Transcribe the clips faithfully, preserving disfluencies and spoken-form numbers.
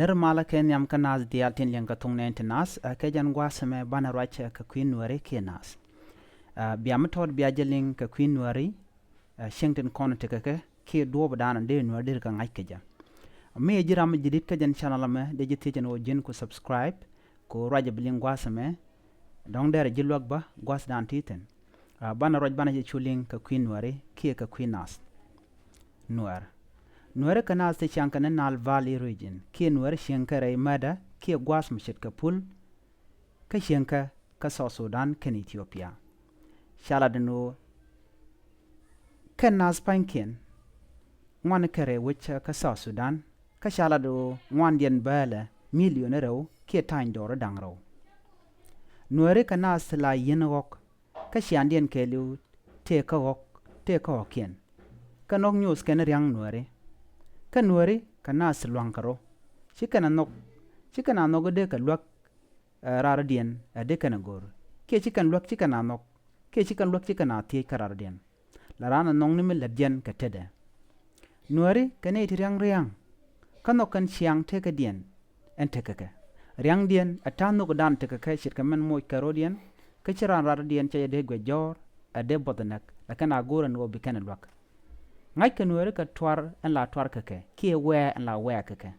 Ri malä kɛ nhiam kä naath diaal tin liŋ kɛ thok nɛɛni ti naath, ɛ, kɛ jɛn gua̱a̱th ɛmɛ banɛ ruac, ɛ, kɛ kui̱ Nuääri kiɛ naath. Ɛ, bia mi tɔt bia jɛ liŋ kɛ kui̱ Nuääri, ɛ, cieŋ tin kɔn tekɛ kɛ kiɛ duɔɔp dan dee Nuääri deri kɛ ŋa̱c kɛ jɛ. Mi ɛ ji̱ ram mi ji̱ di̱t kä jɛn channel ɛmɛ, dee ji̱ thiec ɛn ɣöö ji̱n ku subscribe, ku ruac ɛ bi liŋ gua̱a̱th ɛmɛ. Dɔ̱ŋ derɛ ji̱ luäk bä gua̱a̱th dan ti thi̱n. Ɛ, banɛ ruac banɛ jɛ cu liŋ kɛ kui̱ Nuääri kiɛ kɛ kui̱ naath. Nuäär. Nuääri kɛ naath ti ciaŋ kɛ ni Nile Valley region, kiɛ Nuääri cieŋ kɛ rɛy mädä kiɛ gua̱a̱th mi ce̱tkɛ pul, kä cieŋ kɛ kä South Sudan kɛnɛ Ethiopia. Ca lat ɛn ɣöö kɛn naath pa̱nykiɛn ŋuan kɛ rɛy wec kä South Sudan, kä ca lat ɛn ɣöö ŋuandiɛn bäälɛ milion rɛw kiɛ ta̱ny dɔɔr da̱ŋ rɛw. Nuääri kɛ naath ti la yi̱n ɣɔ̱k, kä ciaŋdiɛn kɛɛliw tëë kä ɣɔ̱k, tëë kä ɣɔ̱kiɛn. Kä nhɔk nyuuth kɛn ria̱ŋ Nuääri. Kä Nuääri kɛ naath ti lua̱ŋ kɛ rɔ. Ci kɛn a nhɔk, ci kɛn a nhɔk i̱ dee kɛ luäk, ɛ, raradiɛn, ɛ, dee kɛn a go̱r. Kiɛ ci kɛn luäk ci kɛn a nhɔk. Kiɛ ci kɛn luäk ci kɛn a thiec kä raradiɛn. La raan a nhɔk ni mi lät jɛn kɛ tetdɛ. Nuääri kɛ nɛy ti ria̱ŋ ria̱ŋ. Kä nhɔk kɛn ciaŋ tekädiɛn ɛn tekɛ kɛ. Ria̱ŋdiɛn ɛ ta̱a̱ nhökdan tekɛ kɛ ce̱tkɛ mɛn moc kɛ rɔ̱diɛn, kä ci raan raradiɛn cɛ jɛ dee guic jɔ̱ɔ̱r, ɛ dee buɔth ɛ näk, la kɛn a go̱o̱r ɛn ɣöö bi kɛn ɛ luäk. Ŋa̱ckɛ Nuääri kɛ tuar ɛn la tuar kɛ kɛ, kiɛ wɛɛ ɛn la wɛɛ kɛ kɛ.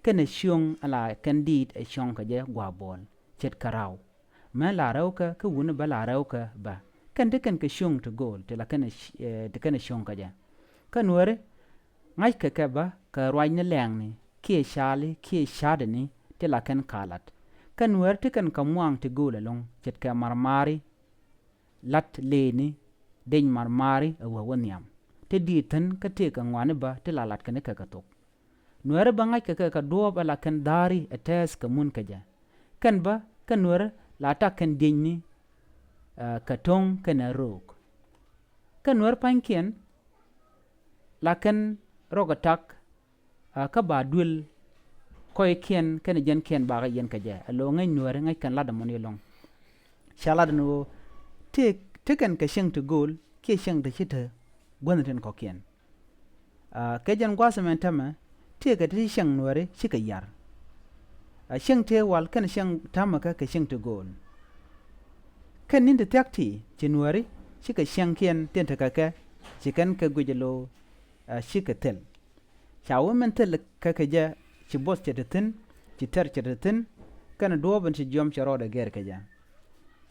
Kɛnɛ cio̱ŋ ɛn la kɛn diit ɛ cio̱ŋ kɛ jɛ gua̱a̱ buɔl, ce̱tkɛ raw. Mɛ la rɛwkɛ, kä wuni bä la rɛwkɛ bä. Kɛn ti kɛn kɛ cio̱ŋ ti go̱o̱l, ti la kɛn ɛ ci-, ɛ, ti kɛn ɛ cio̱ŋ kɛ jɛ. Kä Nuääri, ŋa̱ckɛ kɛ bä kɛ ruacni lɛɛŋni, kiɛ caali, kiɛ ca̱däni, ti la kɛn ka̱a̱lat. Kä Nuääri ti kɛn kɛ muaŋ ti go̱o̱l ɛlɔ̱ŋ, ce̱tkɛ marmari, lat lëëni, dec marmari ɛ wä wä nhiam. Ti diit thi̱n kä tëëkɛ ŋɔaani bä ti la lat kɛn kɛ kɛ thok. Nuääri bä ŋa̱ckɛ kɛ kɛ duɔ̱ɔ̱p ɛ la kɛn dha̱a̱ri ɛ tɛɛth kɛ mun kɛ jɛ. Kɛn bä, kɛ Nuääri la tak kɛn diecni, ɛ, kɛ to̱ŋ kɛnɛ ro̱o̱k. Kɛ Nuääri pa̱nykiɛn la kɛn rɔk ɛ tak, ɛ, kä ba duël kɔckiɛn kɛnɛ jɛnkiɛn bakɛ yɛn kɛ jɛ. Ɛ lo̱ ŋäc Nuääri ŋäc kɛn lat ɛmɔni ɛlɔ̱ŋ. Ca lat ɛn ɣöö tëë, tëë kɛn kɛ cieŋ ti go̱o̱l kiɛ cieŋ ti ci te guänh tin kɔ̱kiɛn. Ɛ, kɛ jɛn gua̱a̱th ɛmɛ täämɛ, tëëkɛ ti cieŋ Nuääri cikɛ yar. Ɛ, cieŋ tëë wal kɛn cieŋ täämɛ kä kɛ cieŋ ti go̱o̱l. Kɛn ni̱n ti thia̱k ti ci Nuääri cikɛ cieŋkiɛn tin tekɛ kɛ, ci kɛn kɛ guic ɛ lo̱, ɛ, cikɛ thil. Ca wee min thil kɛ kɛ jɛ, ci buɔth cɛ te thi̱n, ci tɛr cɛ te thi̱n, kɛnɛ duɔ̱ɔ̱p in ci jiɔam cɛ rɔɔdɛ gɛr kɛ jɛ.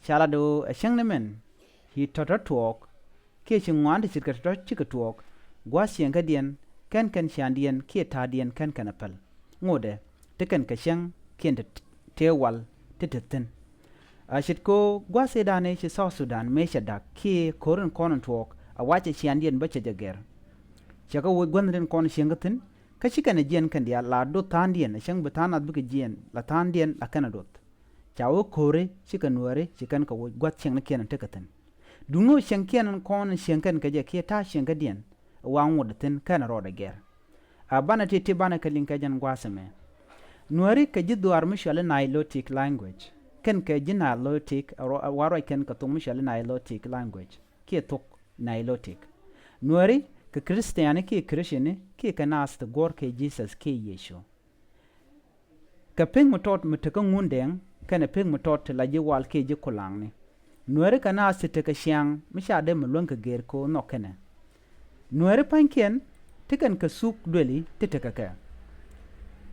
Ca lat ɣöö ɛ cäŋ ni min, ci tɔ̱tɔ̱ tuɔɔk, kiɛ ci ŋɔaani ti ce̱tkɛ tɔ̱tɔ̱ cikɛ tuɔɔk, gua̱a̱th cieŋkädiɛn, kɛn kɛn ciaŋdiɛn, kiɛ ta̱a̱diɛn kɛn kɛn a päl. Ŋotdɛ, ti kɛn kɛ cäŋ, kiɛn ti tëë wal, ti te thi̱n. A ce̱tkɛ ɣöö gua̱a̱th ëëdan ëë ci South Sudan mëë cɛ da̱k kiɛ ko̱r in kɔn in tuɔɔk, a wacɛ ciaŋdiɛn bä cɛ jɛ gɛr. Cɛ kɛ woc gua̱thni tin kɔn cieŋ kä thi̱n, kä ci kɛn ɛ jiɛn kɛn diaal la doth tha̱a̱ŋdiɛn, a cäŋ bi tha̱a̱ŋ nath bikɛ jiɛn, la tha̱a̱ŋdiɛn a kɛn a doth. Ca wee ko̱ri, ci kɛ Nuääri, ci kɛn kɛ woc gua̱th cieŋnikiɛn in tekɛ thi̱n. Duŋni ɣöö cieŋkiɛn in kɔn in cieŋ kɛn kɛ jɛ kiɛ ta̱a̱ cieŋkädiɛn, ɛ wa ŋot ɛ thi̱n kɛn a rɔɔdɛ gɛr. A banɛ ti ti banɛ kɛ liŋ kɛ jɛn gua̱a̱th ɛmɛ. Nuääri kɛ ji̱ dhuaar mi cɔali Nilotic language. Kɛn kɛ ji̱ Nilotic, a rɔ-, a wa ruac kɛn kɛ thok mi cɔali Nilotic language, kiɛ thok Nilotic. Nuääri kɛ Christian kiɛ Christian kiɛ kɛ naath ti guɔ̱r kɛ Jesus kiɛ Yecu. Kɛ pek mi tɔt mi tekä Ŋundɛŋ, kɛnɛ pek mi tɔt ti la ji̱ wal kiɛ ji̱ kulaŋni. Nuääri kɛ naath ti tekɛ ciaŋ mi ca dee mi luäŋ kɛ gër kɛ ɣöö nhɔk kɛnɛ. Nuääri pa̱nykiɛn ti kɛn kɛ thuk duëli ti tekɛ kɛ.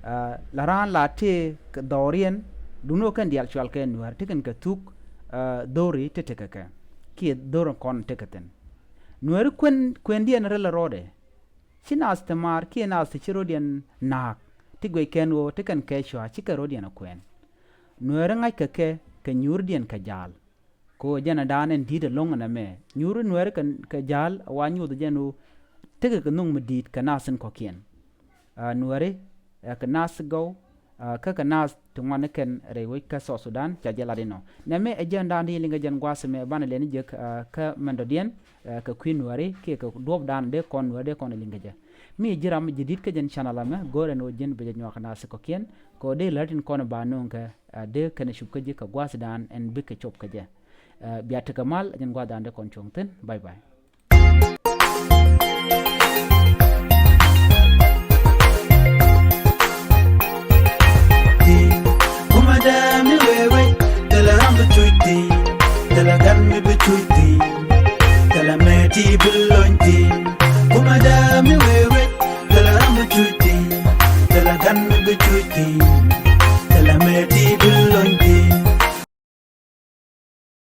Ah, la raan la tëë kɛ dhɔriɛn, duŋni ɣöö kɛn diaal cual kɛ Nuääri ti kɛn kɛ thuk, ah, dho̱ri ti tekɛ kɛ. Kiɛ dho̱ri kɔn tekɛ thi̱n. Nuääri kuën, kuëndiɛn rɛl rɔɔdɛ. Ci naath ti maar kiɛ naath ti ci rɔ̱diɛn na̱a̱k, ti guic kɛn ɣöö ti kɛn kɛ cua cikɛ rɔ̱diɛn a kuɛn. Nuääri ŋa̱ckɛ kɛ kɛ nyuurdiɛn kɛ ja̱a̱l. Kɛ ɣöö jɛn a da̱a̱n ɛn di̱i̱t ɛlɔ̱ŋ ɛn ɛmɛ. Nyuuri Nuääri kɛ, kɛ ja̱a̱l a wa nyuuth jɛn ɣöö tekɛ kɛ nho̱ŋ mi di̱i̱t kɛ naath in kɔ̱kiɛn. A Nuääri ɛ kɛ naath gɔw, ah, kä kɛ naath ti ŋuan ni kɛn rɛy wec kä South Sudan, ca jɛ lat inɔ. Nɛmɛ ɛ jɛn da̱a̱n di liŋ kɛ jɛn gua̱a̱th ɛmɛ banɛ lɛni jek, ah, kä mɛn dɔ̱diɛn, ah, kɛ kui̱ Nuääri kiɛ kɛ duɔ̱ɔ̱pdan dee kɔn Nuääri dee kɔn liŋ kɛ jɛ. Mi ji̱ ram ji̱ di̱t kä jɛn channel ɛmɛ, go̱o̱rɛ ni ɣöö ji̱n bi jɛ nyuak kɛ naath kɔ̱kiɛn, kɛ ɣöö dee lät in kɔn ba nööŋ kɛ, ah, dee kɛn cup kä ji̱ kɛ gua̱a̱thdan ɛn bikɛ cop kɛ jɛ. Ah, bia tekɛ mal, jɛn gua̱a̱thdan dee kɔn cuɔ̱ŋ thi̱n. Bye bye. i̱ bi lony thi̱n. Kumɛ dee mi wee wec, thilɛ ram bi cuc thi̱n, thilɛ gan mi bi cuc thi̱n.